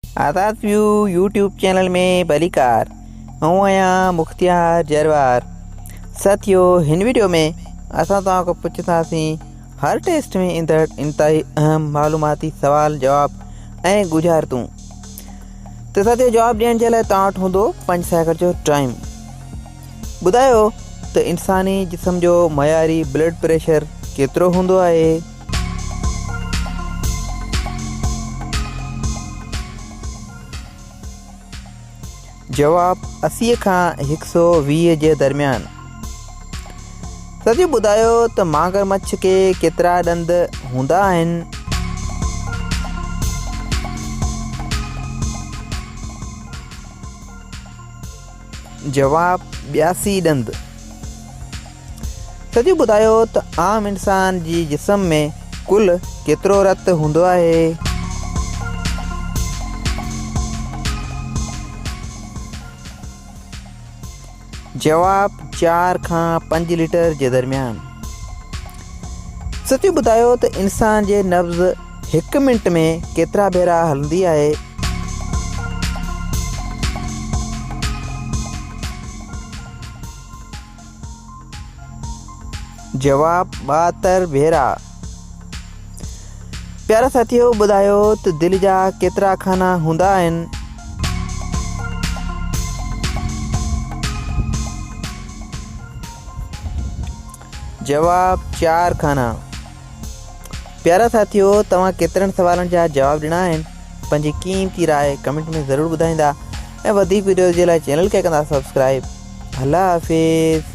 آزاد ويو YouTube channel ۾ ڀليڪار آئون آهيان مختيار جروار ساٿيو هن ويڊيو ۾ اسان توهان کان پڇنداسين هر ٽيسٽ ۾ ايندڙ انتهائي اهم معلوماتي سوال جواب ۽ ڳجهارتون ته ساٿيو جواب ڏيڻ جي لاء توهان وٽ هوندو 5 سيڪنڊ جو ٽائيم ٻڌايو ته انساني جسم جو معياري بلڊ پريشر ڪيترو هوندو آهي؟ جواب، 80 کان 120 جي درميان. ساٿيو ٻڌايو ته مانگر مڇ کي ڪيترا ڏند هوندا آهن؟ جواب، 82 ڏند. سچ ٻڌايو ته عام انسان جي جسم ۾ ڪل ڪيترو رت هوندو آهي؟ جواب، 4 کان 5 ليٽر جي درميان. سچ ٻڌايو ته انسان جي نبض هڪ منٽ ۾ ڪيترا ڀيرا هلندي آهي؟ جواب، 72 ڀيرا. پيارا ساٿيو ٻڌايو ته دل جا ڪيترا خانا هوندا آهن؟ جواب، 4 خانا. پيارا ساٿيو توهان ڪيترن سوالن جا جواب ڏنا آهن؟ پنهنجي قيمتي راء ڪمينٽ ۾ ضرور ٻڌائيندا ۽ وڌيڪ وڊيوز جي لاء چينل کي ڪندا سبسڪرائب. الله حافظ.